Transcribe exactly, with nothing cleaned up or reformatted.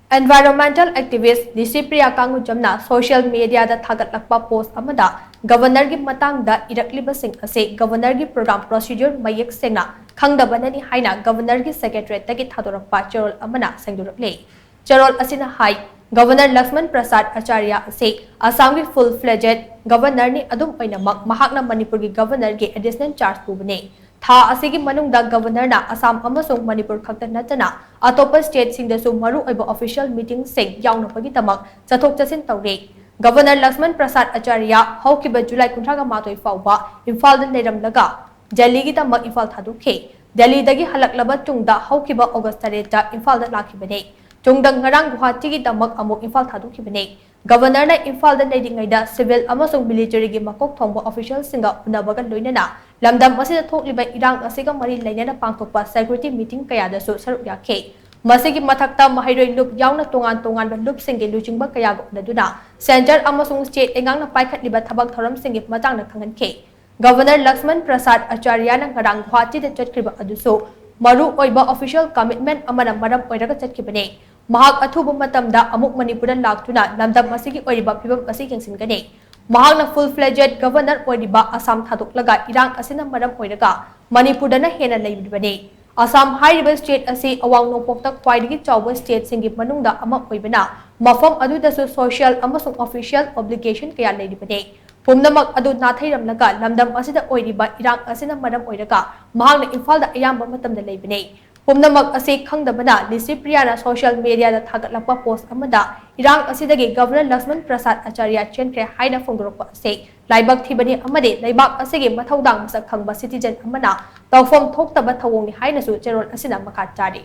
Environmental activist Licypriya ꯀꯥꯡꯒꯨꯖꯝꯅ social media ꯗ ꯊꯥꯒꯠꯂꯛꯄ post ꯑꯃꯗ Governor ꯒꯤ ꯃꯇꯥꯡꯗ ꯏꯔꯛꯂꯤꯕꯁꯤꯡ ꯑꯁꯤ Governor ꯒꯤ program procedure ꯃꯌꯦꯛ ꯁꯦꯡꯅ ꯈꯪꯗꯕꯅꯅꯤ ꯍꯥꯏꯅ Governor ꯒꯤ secretariat ꯇꯒꯤ ꯊꯥꯗꯣꯔꯛꯄ ꯆꯦꯔꯣꯜ ꯑꯃꯅ ꯁꯦꯡꯗꯣꯔꯛꯂꯤ꯫ ꯆꯦꯔꯣꯜ ꯑꯁꯤꯅ ꯍꯥꯏ, Governor ꯂꯛꯁꯃꯟ ꯄ꯭ꯔꯁꯥꯗ ꯑꯥꯆꯥꯔꯌ ꯑꯁꯤ ꯑꯁꯥꯝꯒꯤ full fledged Governor ꯅꯤ, ꯑꯗꯨꯝ ꯑꯣꯏꯅꯃꯛ ꯃꯍꯥꯛꯅ ꯃꯅꯤꯄꯨꯔꯒꯤ Governor ꯒꯤ additional charge ꯄꯨꯕꯅꯤ꯫ ꯊꯥ ꯑꯁꯤꯒꯤ ꯃꯅꯨꯡꯗ Governor ꯅ ꯑꯁꯥꯝ ꯑꯃꯁꯨꯡ ꯃꯅꯤꯄꯨꯔ ꯈꯛꯇ ꯅꯠꯇꯅ ꯑꯇꯣꯞꯄ state ꯁꯤꯡꯗꯁꯨ ꯃꯔꯨꯑꯣꯏꯕ official meeting ꯁꯤꯡ ꯌꯥꯎꯅꯕꯒꯤꯗꯃꯛ ꯆꯠꯊꯣꯛ ꯆꯠꯁꯤꯟ ꯇꯧꯔꯤ꯫ Governor ꯂꯛꯁꯃꯟ ꯄ꯭ꯔꯁꯥꯗ ꯑꯥꯆꯥꯔꯌ ꯍꯧꯈꯤꯕ July ꯀꯨꯟꯊ꯭ꯔꯥꯒ ꯃꯥꯊꯣꯏ ꯐꯥꯎꯕ ꯏꯝꯐꯥꯜꯗ ꯂꯩꯔꯝꯂꯒ Delhi ꯒꯤꯗꯃꯛ ꯏꯝꯐꯥꯜ ꯊꯥꯗꯣꯛꯈꯤ꯫ Delhi ꯗꯒꯤ ꯍꯜꯂꯛꯂꯕ ꯇꯨꯡꯗ ꯍꯧꯈꯤꯕ August ꯇꯔꯦꯠꯇ ꯏꯝꯐꯥꯜꯗ ꯂꯥꯛꯈꯤꯕꯅꯤ꯫ ꯇꯨꯡꯗ ꯉꯔꯥꯡ ꯒꯨꯋꯥꯍꯥꯇꯤꯒꯤꯗꯃꯛ ꯑꯃꯨꯛ ꯏꯝꯐꯥꯜ ꯊꯥꯗꯣꯛꯈꯤꯕꯅꯤ꯫ Governor ꯅ ꯏꯝꯐꯥꯜꯗ ꯂꯩꯔꯤꯉꯩꯗ civil ꯑꯃꯁꯨꯡ military ꯒꯤ ꯃꯀꯣꯛ ꯊꯣꯡꯕ official ꯁꯤꯡꯒ ꯎꯅꯕꯒ ꯂꯣꯏꯅꯅ ꯂꯝꯗꯝ ꯑꯁꯤꯗ ꯊꯣꯛꯂꯤꯕ ꯏꯔꯥꯡ ꯑꯁꯤꯒ ꯃꯔꯤ ꯂꯩꯅꯅ ꯄꯥꯡꯊꯣꯛꯄ security meeting ꯀꯌꯥꯗꯁꯨ ꯁꯔꯨꯛ ꯌꯥꯈꯤ꯫ ꯃꯁꯤꯒꯤ ꯃꯊꯛꯇ ꯃꯍꯩꯔꯣꯏ ꯂꯨꯞ ꯌꯥꯎꯅ ꯇꯣꯉꯥꯟ ꯇꯣꯉꯥꯟꯕ ꯂꯨꯞꯁꯤꯡꯒꯤ ꯂꯨꯆꯤꯡꯕ ꯀꯌꯥꯒ ꯎꯅꯗꯨꯅ centre ꯑꯃꯁꯨꯡ state ꯂꯩꯉꯥꯛꯅ ꯄꯥꯏꯈꯠꯂꯤꯕ ꯊꯕꯛ ꯊꯧꯔꯝꯁꯤꯡꯒꯤ ꯃꯇꯥꯡꯗ ꯈꯪꯍꯟꯈꯤ꯫ Governor ꯂꯛꯁꯃꯟ ꯄ꯭ꯔꯁꯥꯗ ꯑꯥꯆꯥꯔꯌꯅ ꯉꯔꯥꯡ ꯒꯨꯋꯥꯍꯥꯇꯤꯗ ꯆꯠꯈ꯭ꯔꯤꯕ ꯑꯗꯨꯁꯨ ꯃꯔꯨ ꯑꯣꯏꯕ official commitment ꯑꯃꯅ ꯃꯔꯝ ꯑꯣꯏꯔꯒ ꯆꯠꯈꯤꯕꯅꯤ꯫ ꯃꯍꯥꯛ ꯑꯊꯨꯕ ꯃꯇꯝꯗ ꯑꯃꯨꯛ ꯃꯅꯤꯄꯨꯔꯗ ꯂꯥꯛꯇꯨꯅ ꯂꯝꯗꯝ ꯑꯁꯤꯒꯤ ꯑꯣꯏꯔꯤꯕ ꯐꯤꯕꯝ ꯑꯁꯤ ꯌꯦꯡꯁꯤꯟꯒꯅꯤ꯫ ꯃꯍꯥꯛꯅ full fledged Governor ꯑꯣꯏꯔꯤꯕ ꯑꯁꯥꯝ ꯊꯥꯗꯣꯛꯂꯒ ꯏꯔꯥꯡ ꯑꯁꯤꯅ ꯃꯔꯝ ꯑꯣꯏꯔꯒ ꯃꯅꯤꯄꯨꯔꯗꯅ ꯍꯦꯟꯅ ꯂꯩꯔꯤꯕꯅꯤ꯫ ꯑꯁꯥꯝ ꯍꯥꯏꯔꯤꯕ state ꯑꯁꯤ ꯑꯋꯥꯡ ꯅꯣꯡꯄꯣꯛꯇ ꯈ꯭ꯋꯥꯏꯗꯒꯤ ꯆꯥꯎꯕ state ꯁꯤꯡꯒꯤ ꯃꯅꯨꯡꯗ ꯑꯃ ꯑꯣꯏꯕꯅ ꯃꯐꯝ ꯑꯗꯨꯗꯁꯨ social ꯑꯃꯁꯨꯡ official obligation ꯀꯌꯥ ꯂꯩꯔꯤꯕꯅꯤ꯫ ꯄꯨꯝꯅꯃꯛ ꯑꯗꯨ ꯅꯥꯊꯩꯔꯝꯂꯒ ꯂꯝꯗꯝ ꯑꯁꯤꯗ ꯑꯣꯏꯔꯤꯕ ꯏꯔꯥꯡ ꯑꯁꯤꯅ ꯃꯔꯝ ꯑꯣꯏꯔꯒ ꯃꯍꯥꯛꯅ ꯏꯝꯐꯥꯜꯗ ꯑꯌꯥꯝꯕ ꯃꯇꯝꯗ ꯂꯩꯕꯅꯤ꯫ ꯄꯨꯝꯅꯃꯛ ꯑꯁꯤ ꯈꯪꯗꯕꯅ ꯂꯤꯁꯤꯄ꯭ꯔꯤꯌꯥꯅ social media ꯗ ꯊꯥꯒꯠꯂꯛꯄ post ꯑꯃꯗ ꯏꯔꯥꯡ ꯑꯁꯤꯗꯒꯤ Governor ꯂꯛꯁꯃꯟ ꯄ꯭ꯔꯁꯥꯗ ꯑꯥꯆꯥꯔꯌ ꯆꯦꯟꯈ꯭ꯔꯦ ꯍꯥꯏꯅ ꯐꯣꯡꯗꯣꯔꯛꯄ ꯑꯁꯤ ꯂꯥꯏꯕꯛ ꯊꯤꯕꯅꯤ ꯑꯃꯗꯤ ꯂꯩꯕꯥꯛ ꯑꯁꯤꯒꯤ ꯃꯊꯧꯗꯥꯡ ꯃꯁꯛ ꯈꯪꯕ citizen ꯑꯃꯅ ꯇꯧꯐꯝ ꯊꯣꯛꯇꯕ ꯊꯧꯑꯣꯡꯅꯤ ꯍꯥꯏꯅꯁꯨ ꯆꯦꯔꯣꯜ ꯑꯁꯤꯅ ꯃꯈꯥ ꯇꯥꯔꯤ꯫